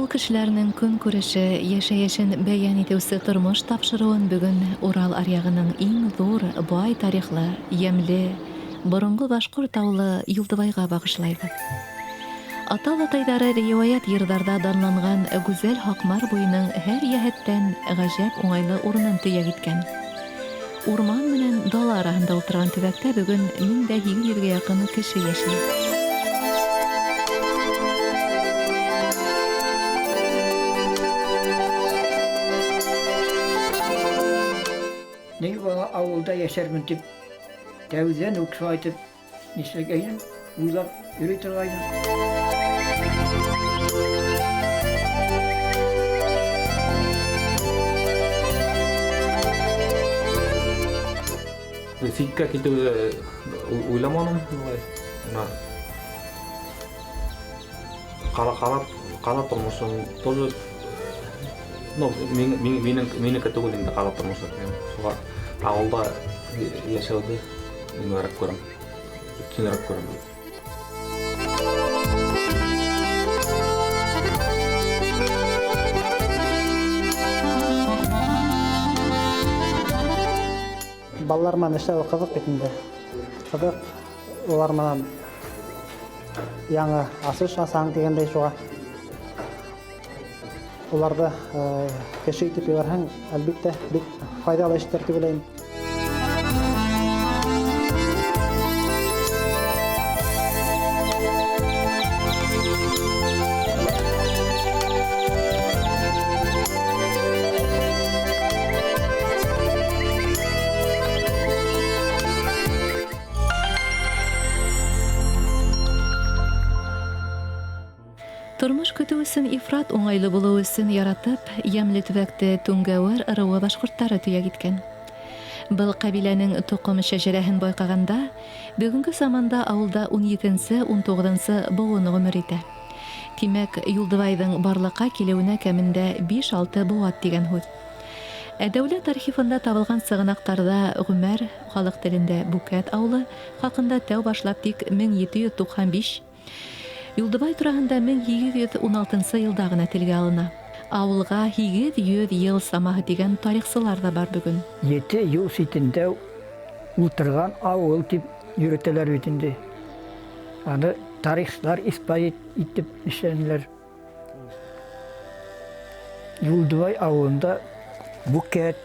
Авыл кешеләренең көнкүреше, яшәешен бәян итүче тормыш тапшыруын бүген Урал аръягының иң зур, бай тарихлы, ямьле, борынгы башкорт авылы Юлдыбайга багышлайбыз. Ата-бабайлары риваять йырдарда данланган гүзәл Һакмар буеның һәр йәһәттән гаҗәп уңайлы урынын төяк иткән. Урман менән дала араһында утырган төбәктә бүген 1800 гә якын кеше яши. Ни бала авылда яшәрмен дип, тәүдән үк шулай итеп нишләгәйнем, уйлап йөри торгайным. Ситкә китүне уйламадым болай. Менә кала кала кала тормышын тоже, ну, минеке түгел инде кала тормышы. Мин шуңа авылда яшәүне ниңәрәк күрәм. Киңрәк күрәм. Балалар менән эшләү ҡыҙыҡ бит инде. Ҡыҙыҡ, улар менән яңы асыш асаң тигәндәй шуға. Уларҙы кеше итеп ебәрһәң, әлбиттә, бик файҙалы эштер тип уйлайым. Тормыш көтү өсөн ифрат уңайлы булыуы өсөн яратып, ямьле төбәкте Түңгәүер ырыуы башҡорттары төйәк иткән. Был ҡәбиләнең тоҡом шәжәрәһен байҡағанда, бөгөнгө заманда ауылда 17-19 быуын ғүмер итә. Тимәк, Юлдыбайҙың барлыҡҡа килеүенә кәмендә 5-6 быуат тигән һүҙ. Ә дәүләт архивында табылған сығанаҡтарҙа Ғүмәр, халыҡ телендә Бүкәт ауылы хаҡында тәү башлап тик 1795, Юлдыбай тураһында 1816 йылда ғына телгә алына. Ауылға 800 йыл самаһы тигән тарихсылар ҙа бар бөгөн. Ете юл ситендә ултырған ауыл дип йөрөтәләр бит инде. Аны тарихсылар исбат итеп эшләнеләр. Юлдыбай авылында Бүкәт,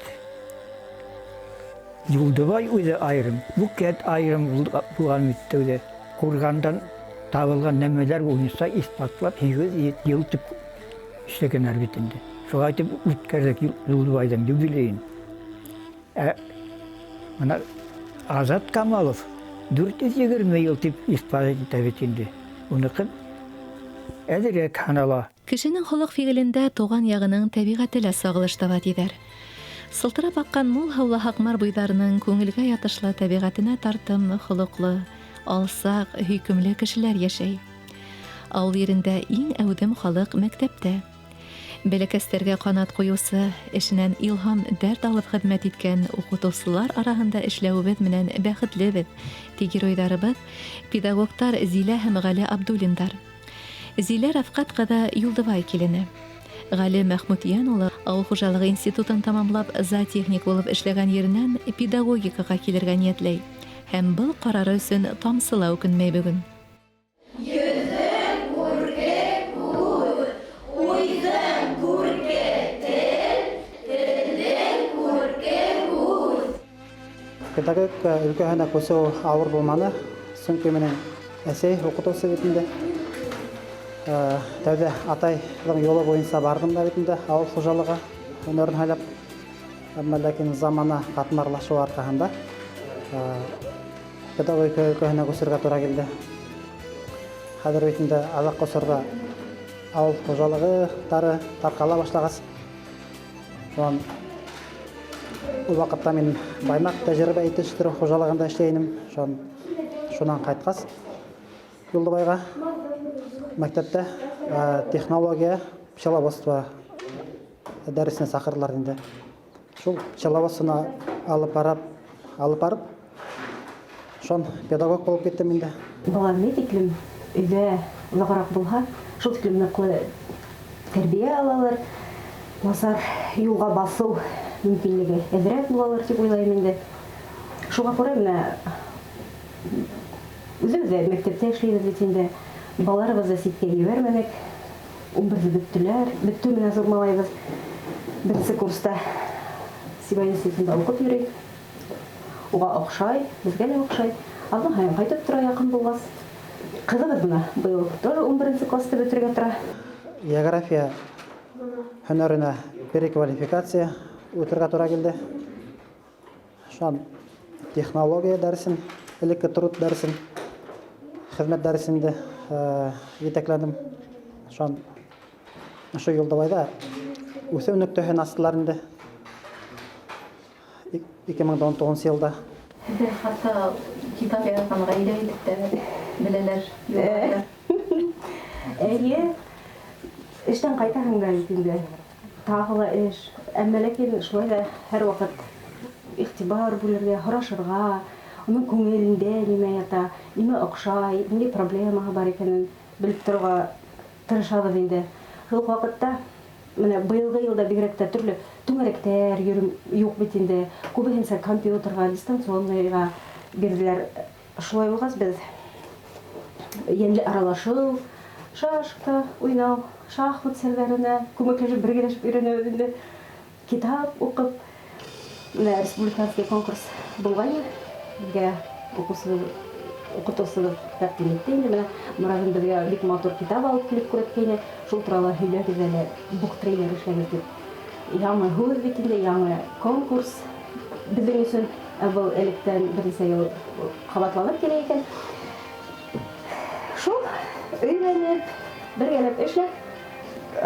Юлдыбай үҙе айырым, Бүкәт айырым булған бит тәүҙә. Ҡурғандан табылған нәмәләр буйынса иҫбатлап 800 йыл тип эшләгәннәр бит инде. Шулай итеп үткәрҙек Юлдыбайҙың юбилейын. Ә бына Азат Камалов 420 йыл тип иҫбат итә бит инде. Уныҡы әҙерәк һанала. Кешенең холоҡ фиғелендә тыуған яғының тәбиғәте лә сағылыш таба тиҙәр. Сылтырап аҡҡан мул һыулы Һаҡмар буйҙарының күңелгә ятышлы тәбиғәтенә тартым холоҡло, алсаҡ, һөйкөмлө кешеләр йәшәй. Ауыл ерендә иң әүҙем халыҡ мәктәптә. Бәләкәстәргә ҡанат ҡуйыусы, эшенән илһам, дәрт алып хеҙмәт иткән уҡытыусылар араһында эшләүебеҙ менән бәхетлебеҙ, ти геройҙарыбыҙ, педагогтар Зилә һәм Ғәле Абдуллиндар. Зилә Рәфҡәт ҡыҙы Юлдыбай килене. Ғәле Мәхмүтйән улы ауыл хужалығы институтын тамамлап, зоотехник булып эшләгән еренән педагогикаға килергә ниәтләй. Һәм был ҡарары өсөн тамсы ла үкенмәй бөгөн. Йөҙҙөң күрке күҙ, уйҙың күрке тел, телдең күрке һүҙ. Педагогика өлкәһенә күсеү ауыр булманы, сөнки минең әсәй уҡытыусы бит инде. Тәүҙә атайҙың юлы буйынса барҙым да бит инде, ауыл хужалығы һөнәрен һайлап. Әммә ләкин замана ҡатмарлашыуы арҡаһында педагогика өлкәһенә күсергә тура килде. Хәҙер бит инде аҙаҡҡы осорҙа ауыл хужалығыдары тарҡала башлағас, шунан ул ваҡытта мин Баймаҡ тәжрибә етештереү хужалығында эшләй инем. Шунан ҡайтҡас Юлдыбайға мәктәптә технология, пчеловодство дәресенә саҡырҙылар инде. Шул пчеловодствоны алып барып, шун педагог булып киттем инде. Бала ни тиклем өйҙә нығыраҡ булһа, шул тиклем ныҡлы Тәрбиә алалар, насар юлға баҫыу мөмкинлеге әҙерәк булалыр тип уйлайым инде. Шуға күрә менә үҙебеҙ ҙә мәктәптә эшләйбеҙ бит инде. Балаларыбыҙҙы ситкә ебәрмәнек. 11-ҙе бөттөләр. Бөттө менә зур малайыбыҙ. Беренсе курста Сибай институтында уҡып йөрөй. Уға оҡшай, беҙгә лә оҡшай. Аҙна һайын ҡайтып тора яҡын булғас. Ҡыҙыбыҙ бына быйыл тоже 11-нсе класты бөтөргә тора. География һөнәренә переквалификация үтергә тура килде. Шунан технология дәресен, элекке труд дәресен, хеҙмәт дәресен дә етәкләнем. Шунан ошо Юлдыбайҙа үҫеү нөктәһен астылар инде. 2019 йылда. Һеҙҙе хатта китап яратҡан ғаилә итеп тә беләләр, юлдыбайҙар. Эйе, эштән ҡайтаһың да бит инде. Тағы ла эш. Әммә ләкин шулай ҙа һәр ваҡыт иғтибар бүлергә, һорашырға, уның күңелендә нимә ята, нимә оҡшай, ниндәй проблемаһы бар икәнен белеп торорға тырышабыҙ инде. Шул уҡ ваҡытта менә быйылғы йылда бигерәк тә төрлө түңәрәктәр йөрөм юҡ бит инде. Күбеһенсә компьютерға, дистанционныйға бирҙеләр. Шулай булғас, беҙ йәнле аралашыу, шашка уйнау, шахмат серҙәренә күмәкләшеп бергәләшеп өйрәнәбеҙ инде. Китап уҡып, менә республиканский конкурс булғайны, беҙгә уҡыусыбыҙ, уҡытыусыбыҙ тәҡдим итте инде. Менә Морадым беҙгә бик матур китап алып килеп күрһәткәйне, шул турала һөйләгеҙ әле, буктрейлер эшләгеҙ тип. Яңы һүҙ бит инде, яңы конкурс беҙҙең өсөн. Ә был электән бер нисә йыл ҡабатланып килә икән. Шул өйрәнеп, бергәләп эшләп,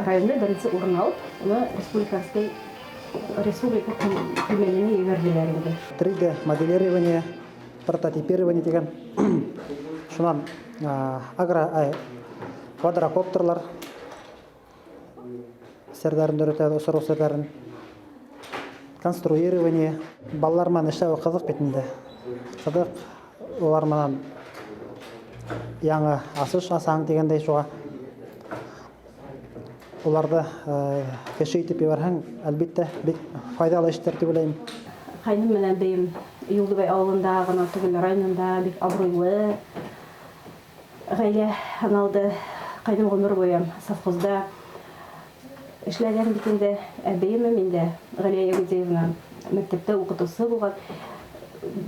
районда беренсе урын алып, уны республиканский республика кимәленә ебәрҙеләр инде. 3D моделирование, прототипирование тигән. Шунан агро квадрокоптерлар серҙәрен өйрәтәбеҙ, осороу серҙәрен. Конструирование. Балалар менән эшләү ҡыҙыҡ бит инде. Ҡыҙыҡ, улар менән яңы асыш асаң тигәндәй, шуға уларҙы кеше итеп ебәрһәң, әлбиттә, бик файҙалы эштер тип уйлайым. Ҡайным менән бейем Юлдыбай ауылында ғына түгел, районында бик абруйлы ғаилә һаналды. Ҡайным ғүмер буйы совхозда эшләгән бит инде. Әбейемем инде Ғәлиә Ягудиевна мәктәптә уҡытыусы булған.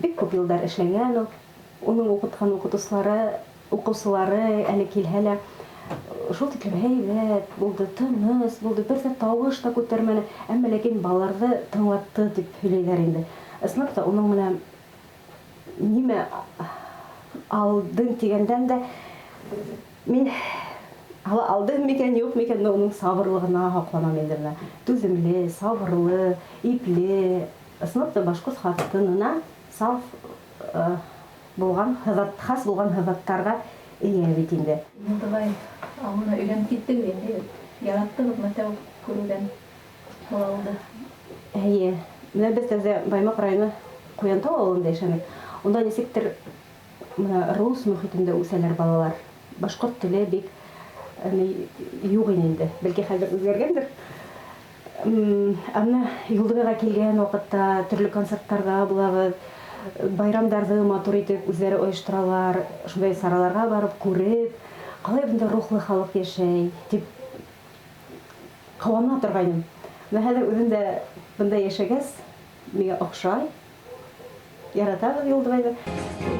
Бик күп йылдар эшләгән ул. Уның уҡытҡан уҡытыусылары, уҡыусылары әле килһә лә шул тиклем һәйбәт булды, тыныс булды, бер ҙә тауыш та күтәрмәне, әммә ләкин балаларҙы тыңлатты тип һөйләйҙәр инде. Ысынлап та уның менән нимә алдың тигәндән дә мин ала алдым микән, юҡ микән, но уның сабырлығына һоҡланам инде менә. Түҙемле, сабырлы, ипле, ысынлап та башҡорт хатынына саф булған һыҙат, хас булған һыҙаттарға эйә бит инде. Юлдыбай ауылына өйрәнеп киттегеҙ инде. Яраттығыҙмы тәү күреүҙән был ауылды? Эйе. Менә беҙ тәүҙә Баймаҡ районы Ҡуянтау ауылында йәшәнек. Унда нисектер менә рус мөхитендә үҫәләр балалар. Башҡорт теле бик юҡ ине инде. Бәлки хәҙер үҙгәргәндер. Ә менә Юлдыбайға килгән ваҡытта төрлө концерттарҙа булабыҙ, байрамдарҙы матур итеп үҙҙәре ойошторалар, шундай сараларға барып күреп, ҡалай бында рухлы халыҡ йәшәй тип ҡыуана торғайным. Менә хәҙер үҙем дә бында йәшәгәс, миңә оҡшай. Яратабыҙ Юлдыбайҙы.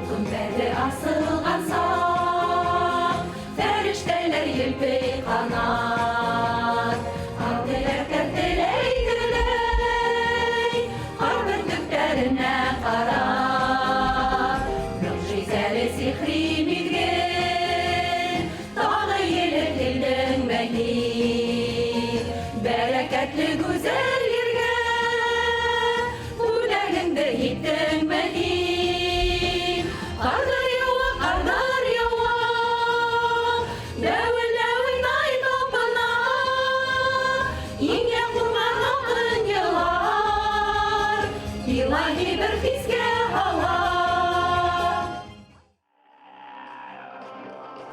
Гөмбәҙе асылған саҡ, фәрештәләр елпей ҡанат. Аҡ теләктәр теләй теләй, ҡар бөртөктәренә ҡарап. Мөғжизәле сихри миҙгел, тағы елеп килдеңме һин? Бәрәкәтле гүзәл ергә бүләгеңде иттеңме һин? Ҡарҙар яуа, ҡарҙар яуа, дәүел-дәүел най тапалай.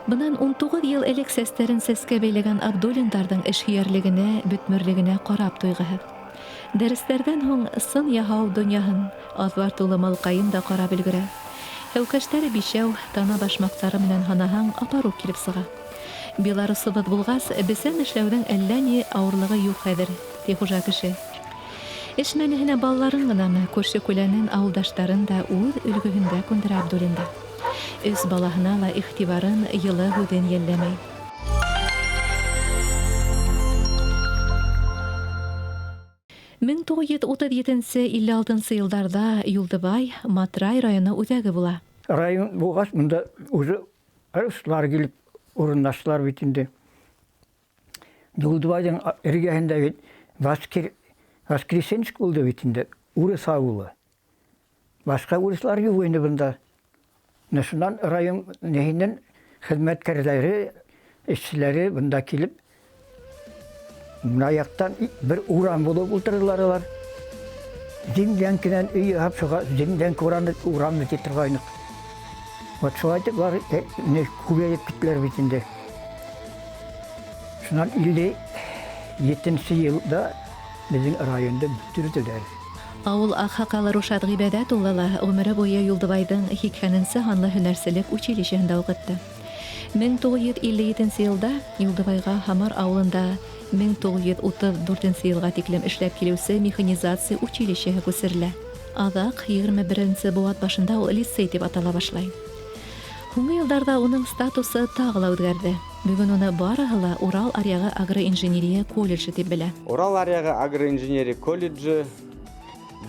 Бынан 19 йыл элек сәстәрен сәскә бәйләгән Абдуллиндарҙың эшһөйәрлегенә, бөтмөрлөгөнә ҡарап туйғыһыҙ. Дәрестәрҙән һуң сын яһау донъяһын, аҙбар тулы малҡайын да ҡарап өлгөрә. Һәүкәштәре бишәү, тана башмаҡтары менән һанаһаң, апарук килеп сыға. Белорусыбыҙ булғас, бесән эшләүҙең әллә ни ауырлығы юҡ хәҙер, ти хужа кеше. Эш мәнеһенә балаларын ғынамы, күрше-күләнен, ауылдаштарын да үҙ өлгөһөндә күндерә Абдуллиндар. Өс балаһына ла иғтибарын, йылы һүҙен йәлләмәй. 1937-56 йылдарҙа Юлдыбай Матрай районы үҙәге була. Район булғас, бында уже руслар килеп урынлаштылар бит инде. Юлдыбайҙың эргәһендә бит Воскресенск булды бит инде, урыҫ ауылы. Башҡа урыҫлар юҡ инде бында. Менә шунан район нәһенән хеҙмәткәрҙәре, эшселәре бында килеп, мына яҡтан бер урам булып ултырҙылар улар. Землянканан өй яһап, шуға землянка урамы ти торғайныҡ. Вот шулай итеп улар күбәйеп киттеләр бит инде. Шунан 57 йылда беҙҙең районды бөтөрҙөләр. Ауыл аҡһаҡалы Рушат Ғибәҙәт улы ла ғүмере буйы Юлдыбайҙың 80-нсе һанлы һөнәрселек училищеһында уҡытты. 1957 йылда Юлдыбайға Һамар ауылында 1934 йылға тиклем эшләп килеүсе механизация училищеһы күсерелә. Аҙаҡ 21-нсе быуат башында ул лицей тип атала башлай. Һуңғы йылдарҙа уның статусы тағы ла үҙгәрҙе. Бөгөн уны барыһы ла Урал аръяғы агроинженерия колледжы тип белә. Урал аръяғы агроинженерия колледжы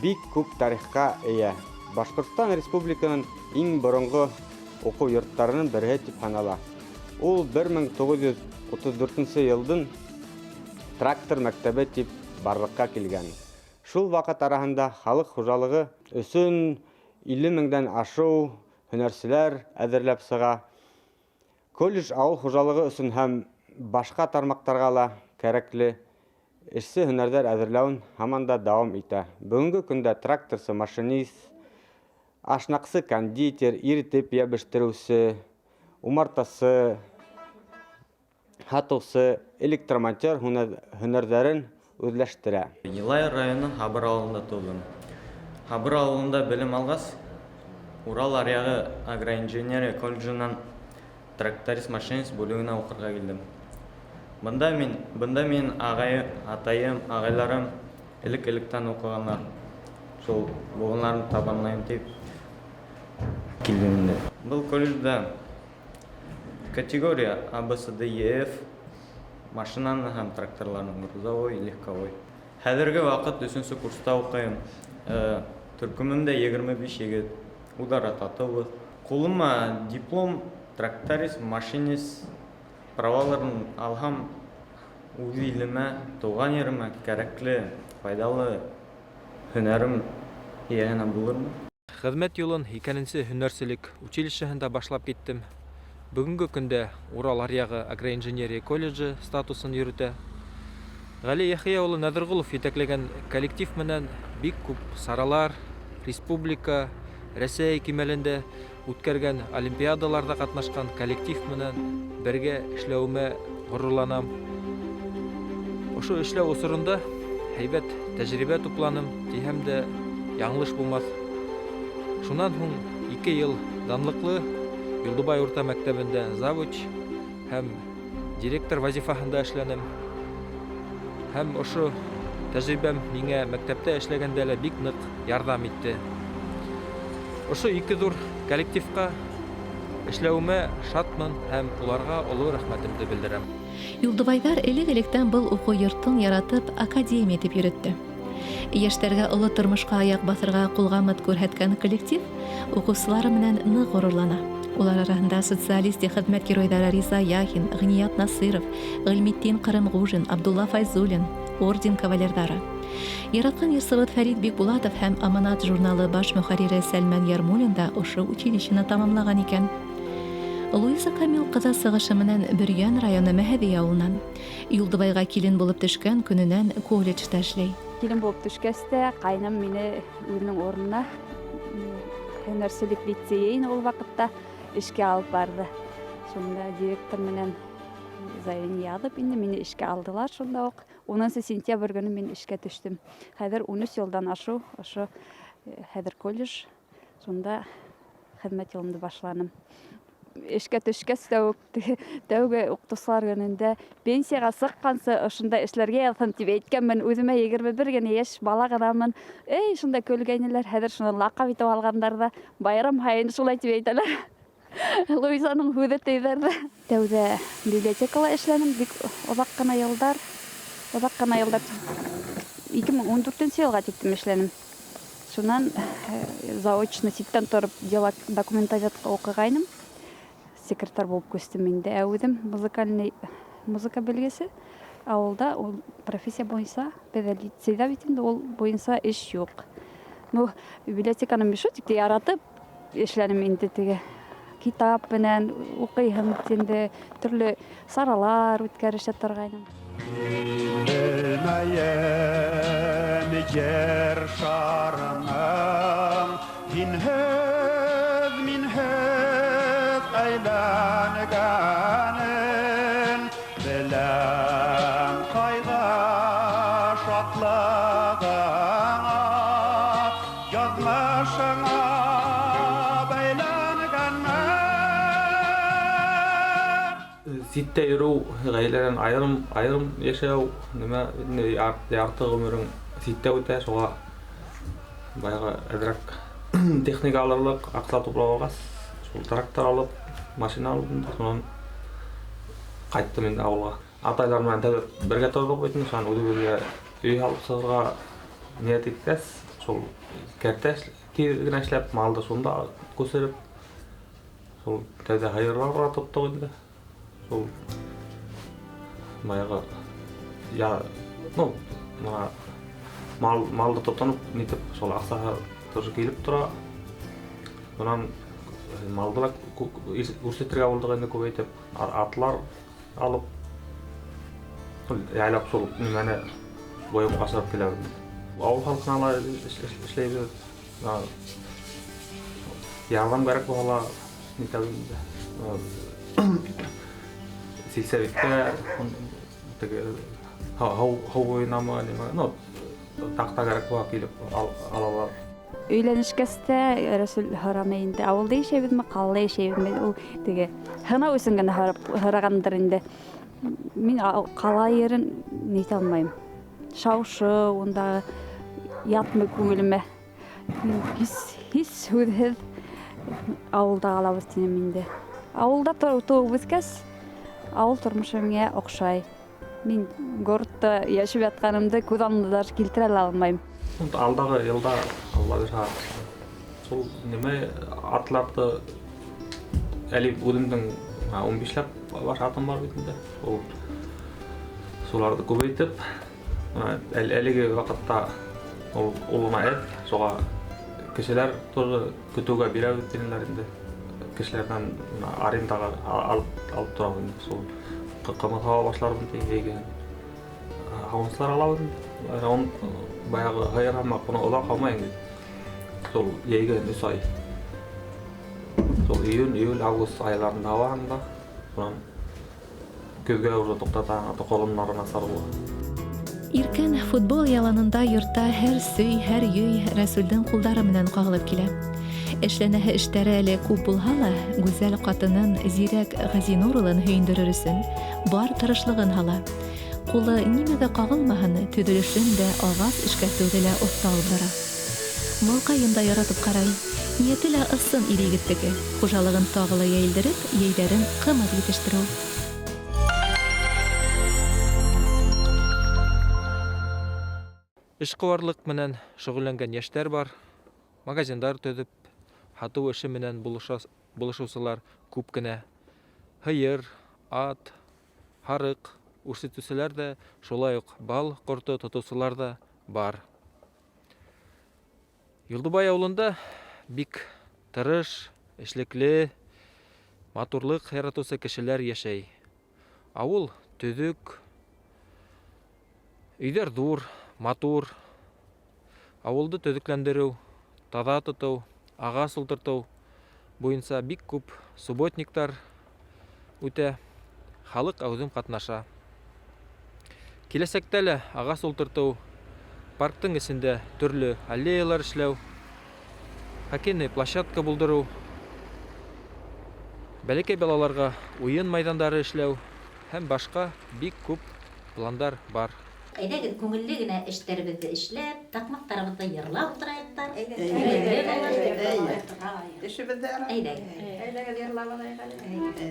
бик күп тарихҡа эйә. Башҡортостан Республиканың иң боронғо уҡыу йорттарының береһе тип һанала. Ул 1934 йылдың трактор мәктәбе тип барлыҡҡа килгән. Шул ваҡыт араһында халыҡ хужалығы өсөн 50 меңдән ашыу һөнәрселәр әҙерләп сыға. Колледж ауыл хужалығы өсөн һәм башҡа тармаҡтарға ла кәрәкле эшсе һөнәрҙәр әҙерләүен һаман да дауам итә. Бөгөнгө көндә тракторсы, машинист, ашнаҡсы, кондитер, иретеп йәбештереүсе, умартасы, һатыусы, электромонтер һөнәрҙәрен үҙләштерә. Йылайыр районы Һабыр ауылында тыуҙым. Һабыр ауылында белем алғас, Урал аръяғы агроинженерия колледжынан тракторист-машинист бүлегенә уҡырға килдем. Бында мин ағай, атайым, ағайларым элек-электән уҡығандар. Шул быуынларын табанлайым тип килдем инде. Был колледжда категория А, Б, С, Д, Е, Ф машинаны һәм тракторларны, грузовой, легковой. Хәҙерге ваҡыт 3-нсе курста уҡыйым. Төркөмөмдә 25 егет. Удара татыубыҙ. Ҡулыма диплом тракторист, машинист праваларын алһам, үҙ илемә, тыуған еремә кәрәкле, файҙалы һөнәрем эйәһенә булырмы? Хеҙмәт юлын 2-нсе һөнәрселек училищеһында башлап киттем. Бөгөнгө көндә Урал аръяғы агроинженерия колледжы статусын йөрөтә. Ғәли Яхия улы Нәҙерғолов етәкләгән коллектив менән бик күп саралар, республика, Рәсәй кимәлендә үткәргән олимпиадаларҙа ҡатнашҡан коллектив менән бергә эшләүемә ғорурланам. Ошо эшләү осоронда һәйбәт тәжрибә тупланым тиһәм дә яңылыш булмаҫ. Шунан һуң 2 йыл данлыҡлы Юлдыбай урта мәктәбендә завуч һәм директор вазифаһында эшләнем. Һәм ошо тәжрибәм миңә мәктәптә эшләгәндә лә бик ныҡ ярҙам итте. Ошо 2 ҙур коллективҡа эшләүемә шатмын һәм уларға оло рәхмәтемде белдерәм. Юлдыбайҙар элек-электән был уҡыу йортон яратып академия тип йөрөттө. Йәштәргә оло тормошҡа аяҡ баҫырға ҡулғамыт күрһәткән коллектив уҡыусылары менән ныҡ ғорурлана. Улар араһында социалистик хеҙмәт геройҙары Риза Яхин, Ғиният Насыров, Ғилметдин Ҡырымғужин, Абдулла Файзуллин, орден кавалерҙары. Яратҡан йырсыбыҙ Фәрит Бикбулатов һәм Аманат журналы баш мөхәррире Сәлмән Ярмуллин да ошо училищены тамамлаған икән. Луиза Камил ҡыҙы сығышы менән Бөрйән районы Мәһәҙи ауылынан. Юлдыбайға килен булып төшкән көнөнән колледжда эшләй. Килен булып төшкәс тә ҡайным мине үҙенең урынына һөнәрселек лицейын ул ваҡытта эшкә алып барҙы. Шунда директор менән заявление яҙып инде мине эшкә алдылар шунда уҡ. 10 сентябрь көнө мин эшкә төштөм. Хәҙер 13 йылдан ашыу ошо хәҙер колледж, шунда хеҙмәт юлымды башланым. Эшкә төшкәс тә үк тәүге уҡытыусылар көнөндә пенсияға сыҡҡансы ошонда эшләргә яҙһын тип әйткәнмен. Үҙемә 21 генә йәш бала ғынамын. Эй, шунда көлгәйнеләр, хәҙер шуны лаҡап итеп алғандар ҙа байрам һайын шулай тип әйтәләр. Луизаның һүҙе тиҙәр ҙә. Тәүҙә библиотекала эшләнем бик оҙаҡ ҡына йылдар. Оҙаҡ ҡына йылдар. 2014 йылға тиклем эшләнем. Шунан заочно ситтән тороп дела документоведҡа уҡығайным. Секретарь булып күстем инде. Ә үҙем музыкальный музыка белгесе. Ауылда ул профессия буйынса, беҙҙә лицейҙа бит инде ул буйынса эш юҡ. Ну, библиотеканы мин шул тиклем яратып эшләнем инде теге. Китап менән уҡыйһың бит инде, төрлө саралар үткәрешә торғайным. Белмәйем ер шарының һинһеҙ, минһеҙ әйләнгәнен, беләм ҡайҙа шатлығыңа, яҙмышыңа бәйләнгәнмен. Ситтә йөрөү, ғаиләнән айырым йәшәү, нимә, инде ярты ғүмерең ситтә үтә, шуға баяғы әҙерәк техника алырлыҡ аҡса туплап алғас, шул трактор алып, машина алып инде, шунан ҡайттым инде ауылға. Атайлар менән тәүҙә бергә торҙоҡ бит инде, шунан үҙебеҙгә өй һалып сығырға ниәт иткәс, шул кәртә тиҙ генә эшләп, малды шунда күсереп, шул тәүҙә һыйырлар ғына тоттоҡ инде. Шул баяғы, я, ну, бына малды тотоноп, нитеп, шул аҡсаһы тоже килеп тора. Бынан малды ла үрсетергә булдыҡ инде күбәйтеп, атлар алып, шул яйлап шул нимәне бойомға сығып киләбеҙ. Ауыл халҡына ла эшләйбеҙ. Бына ярҙам кәрәк булһа ла нитәбеҙ инде. Сельсоветкә, теге, һыу буйынамы, нимә, ну, таҡта кәрәк булһа килеп алалар. Өйләнешкәс тә Рәсүл һораны инде, ауылда йәшәйбеҙме, ҡалала йәшәйбеҙме? Ул теге һынау өсөн генә һорағандыр инде. Мин ҡала ерен нитә алмайым. Шау-шыу, унда ятмай күңелемә. Мин һис һүҙһеҙ ауылда ҡалабыҙ тинем инде. Ауылда тыуып үҫкәс, ауыл тормошо миңә оҡшай. Мин городта йәшәп ятҡанымды күҙ алдына даже килтерә лә алмайым. Алдағы йылда, Алла бирһә, шул нимә атларҙы әле үҙемдең ун бишләп баш атым бар бит инде. Ул шуларҙы күбәйтеп, бына әлеге ваҡытта ул ғына әҙ, шуға кешеләр тоже көтөүгә бирәбеҙ тинеләр инде. Кешеләрҙән бына арендаға алып торабыҙ инде. Шул ҡымыҙ һауа башларбыҙ тип йәйгән. Һауынсылар алабыҙ инде. Ун баяғы һыйыр һамаҡ уны оҙаҡ һаумай инде. Шул йәйгән 3 ай. Шул июнь, июль, август айларында һауаһың да, шунан көҙгә уже туҡтатаһың, аты ҡолоннары насар була. Иркен футбол яланында йортта һәр сөй, һәр йөй Рәсүлдең ҡулдары менән ҡағылып килә. Эшләнәһе эштәре әле күп булһа ла, гүзәл ҡатынын Зирәк Ғәзинур улын һөйөндөрөр өсөн бар тырышлығын һала. Ҡулы нимәгә ҡағылмаһын, төҙөлөшөн дә, ағас эшкәртеүҙе лә оҫта алып бара. Малҡайын да яратып ҡарай. Ниәте лә ысын ир егеттеке. Хужалығын тағы ла йәйелдереп, йәйҙәрен ҡымыҙ етештереү. Эшҡыуарлыҡ менән шөғөлләнгән йәштәр бар. Магазиндар төҙөп, һатыу эше менән булышыусылар күп кенә. Һыйыр, ат, һарыҡ үрсетеүселәр ҙә, шулай уҡ бал ҡорто тотоусылар ҙа бар. Юлдыбай ауылында бик тырыш, эшлекле, матурлыҡ яратыусы кешеләр йәшәй. Ауыл төҙөк, өйҙәр ҙур, матур. Ауылды төҙөкләндереү, таҙа тотоу, ағас ултыртыу буйынса бик күп субботниктар, үтә, халыҡ әүҙем ҡатнаша. Киләсәктә лә ағас ултыртыу, парктың эсендә төрлө аллеялар эшләү, хоккейный площадка булдырыу, бәләкәй балаларға уйын майҙандары эшләү һәм башҡа бик күп пландар бар. Әйҙәгеҙ, күңелле генә эштәребеҙҙе эшләп, таҡмаҡтарыбыҙҙы йырлап ултырайыҡ та. Эшебеҙҙе ярай. Әйҙәгеҙ. Әйҙәгеҙ йырлап алайыҡ әле. Әйҙә.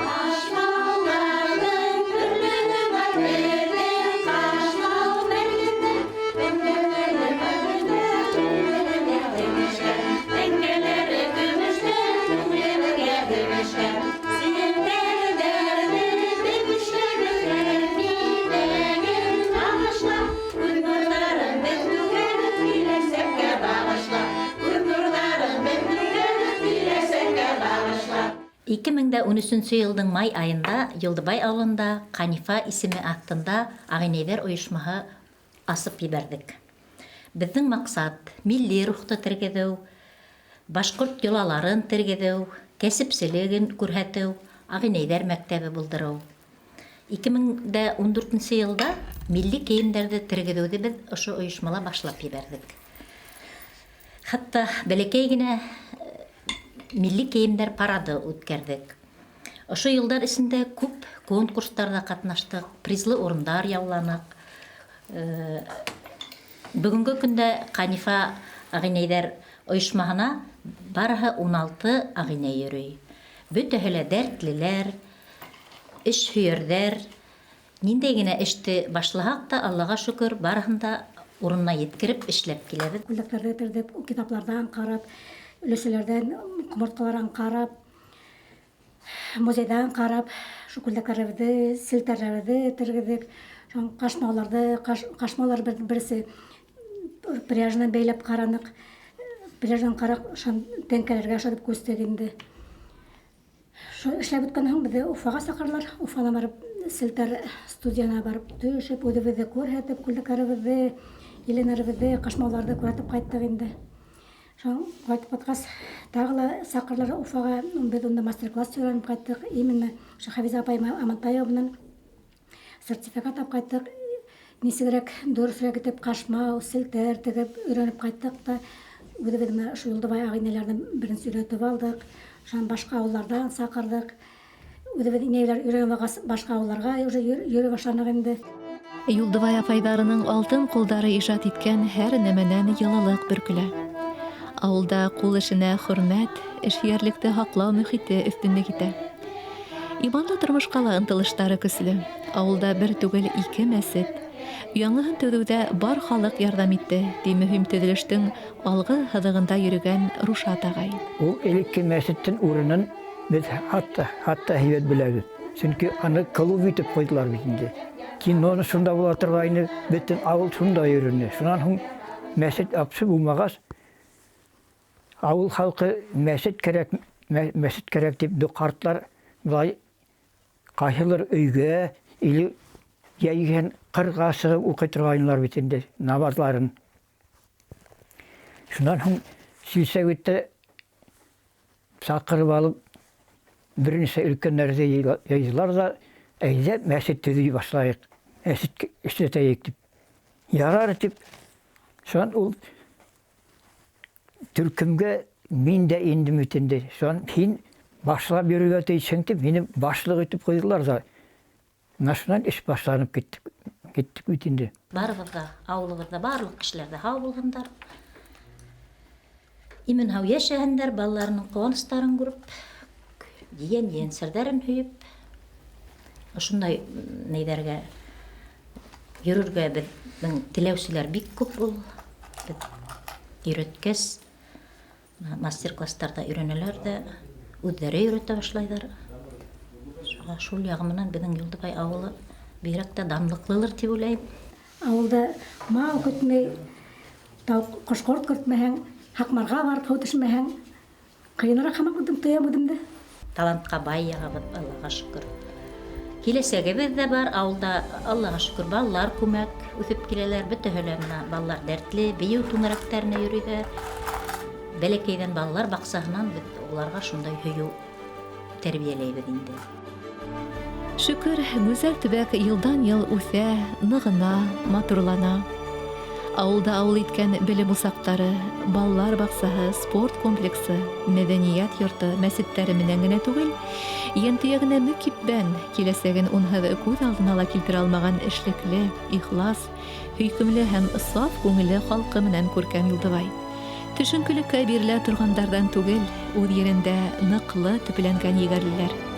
Ҡашмауҙарҙың төрлөһө бар беҙҙең ҡашмау мәрйендә, Тәңкәләре көмөштән, күңелебеҙгә көмөштән, Тәңкәләре көмөштән, күңелебеҙгә көмөштән. Селтәрҙәрҙе беҙ эшләбеҙ һәр биҙәген бағышлап, Үҙ нурҙарын беҙ түгәбеҙ киләсәккә бағышлап, Үҙ нурҙарын беҙ түгәбеҙ киләсәккә бағышлап. 2013 йылдың май айында Юлдыбай ауылында Ҡанифа исеме аҫтында ағинәйҙәр ойошмаһы асып ебәрҙек. Беҙҙең маҡсат милли рухты тергеҙеү, башҡорт йолаларын тергеҙеү, кәсепселеген күрһәтеү, ағинәйҙәр мәктәбе булдырыу. 2014 йылда милли кейемдәрҙе тергеҙеүҙе беҙ ошо ойошмала башлап ебәрҙек. Хатта бәләкәй генә милли кейемдәр парады үткәрҙек. Ошо йылдар эсендә күп конкурстарҙа ҡатнаштыҡ, призлы урындар яуланыҡ. Бөгөнгө көндә Ҡанифа ағинәйҙәр ойошмаһына барыһы 16 ағинәй йөрөй. Бөтәһе лә дәртлеләр, эш һөйәрҙәр. Ниндәй генә эште башлаһаҡ та, Аллаға шөкөр, барыһын да урынына еткереп эшләп киләбеҙ. Күлдәктәрҙе терҙеп, китапларҙан ҡарап, өләсәләрҙән, ҡомартҡыларҙан ҡарап, музейҙан ҡарап, шул күлдәктәребеҙҙе, селтәрҙәребеҙҙе тергеҙҙек. Шул ҡашмауҙарҙы, ҡашмауҙар берсе пряжанан бәйләп ҡараныҡ. Пряжанан ҡарап, шул тәңкәләргә ошатып күстек инде. Шул эшләп бөткәндән һуң беҙҙе Уфаға саҡырҙылар. Уфана барып, селтәр студияна барып төшөп, үҙебеҙҙе күрһәтеп, күлдәктәребеҙҙе, еленәребеҙҙе, ҡашмауҙарҙы күрһәтеп ҡайттыҡ инде. Шул ҡайтып ҡайтҡас, тағы ла саҡырҙылар Уфаға. Беҙ унда мастер-класс өйрәнеп ҡайттыҡ. Именно ошо Хәфизә апай Амантаева менән сертификат алып ҡайттыҡ. Нисегерәк дөрөҫөрәк итеп ҡашмау, селтәр тегеп өйрәнеп ҡайттыҡ та үҙебеҙ менән ошо Юлдыбай ағинәләрҙе беренсе өйрәтеп алдыҡ. Шунан башҡа ауылдарҙан саҡырҙыҡ. Үҙебеҙ инәйләр өйрәнеп алғас, башҡа ауылдарға уже йөрөй башланыҡ инде. Юлдыбай апайҙарының алтын ҡулдары ижад иткән һәр нәмәнән йылылыҡ бөркөлә. Ауылда ҡул эшенә хөрмәт, эшһөйәрлекте һаҡлау мөхите өҫтөнлөк итә. Иманлы тормошҡа ла ынтылыштары көслө. Ауылда бер түгел ике мәсет. Яңыһын төҙөүҙә бар халыҡ ярҙам итте, ти мөһим төҙөлөштөң алғы һыҙығында йөрөгән Рушат ағай. Ул элекке мәсеттең урынын беҙ хатта һәйбәт беләбеҙ. Сөнки аны клуб итеп ҡуйҙылар бит инде. Киноны шунда була торғайны, бөтөн ауыл шунда йөрөнө. Шунан һуң мәсет апсы булмағас, ауыл халҡы мәсет кәрәк, мәсет кәрәк тип ҡартлар былай ҡайһылыр өйгә или йәйгән ҡырға сығып уҡый торғайнылар бит инде намаҙларын. Шунан һуң силсәүитте саҡырып алып бер нисә өлкәндәрҙе йыйҙылар ҙа, әйҙә мәсет төҙөй башлайыҡ, мәсет эшләтәйек тип. Ярар тип, шунан ул төркөмгә мин дә индем бит инде. Шунан һин башлап йөрөргә тейешһең тип, мине башлыҡ итеп ҡуйҙылар ҙа. Менә шунан эш башланып киттек бит инде. Барыбыҙ ҙа, ауылыбыҙҙа барлыҡ кешеләр ҙә һау булһындар. Имен һау йәшәһендәр, балаларының ҡыуаныстарын күреп, ейән-ейәнсәрҙәрен һөйөп, ошондай нейҙәргә йөрөргә беҙҙең теләүселәр бик күп ул. Беҙ өйрәткәс, мастер-класстарҙа өйрәнәләр ҙә, үҙҙәре өйрәтә башлайҙар. Шуға шул яғы менән беҙҙең Юлдыбай ауылы бигерәк тә данлыҡлылыр тип уйлайым. Ауылда мал көтмәй, тауыҡ, ҡош-ҡорт көтмәһәң, Һаҡмарға барып һыу төшмәһәң, ҡыйыныраҡ һымаҡ үҙем тоям үҙемде. Талантҡа бай яғыбыҙ, Аллаға шөкөр. Киләсәгебеҙ ҙә бар, ауылда, Аллаға шөкөр, балалар күмәк үҫеп киләләр, бөтәһе лә бына балалар дәртле, бейеү түңәрәктәренә йөрөйҙәр. Бәләкәйҙән балалар баҡсаһынан беҙ уларға шундай һөйөү тәрбиәләйбеҙ инде. Шөкөр, гүзәл төбәк йылдан-йыл үҫә, нығына, матурлана. Ауылда ауыл иткән белем усаҡтары, балалар баҡсаһы, спорт комплексы, мәҙәниәт йорто, мәсеттәре менән генә түгел, йәнтөйәгенә мөкиббән, киләсәген унһыҙ күҙ алдына ла килтерә алмаған эшлекле, ихлас, һөйкөмлө һәм саф күңелле халҡы менән күркәм Юлдыбай. Төшөнкөлөккә бирелә торғандарҙан түгел, үҙ ерендә ныҡлы төпләнгән егәрлеләр.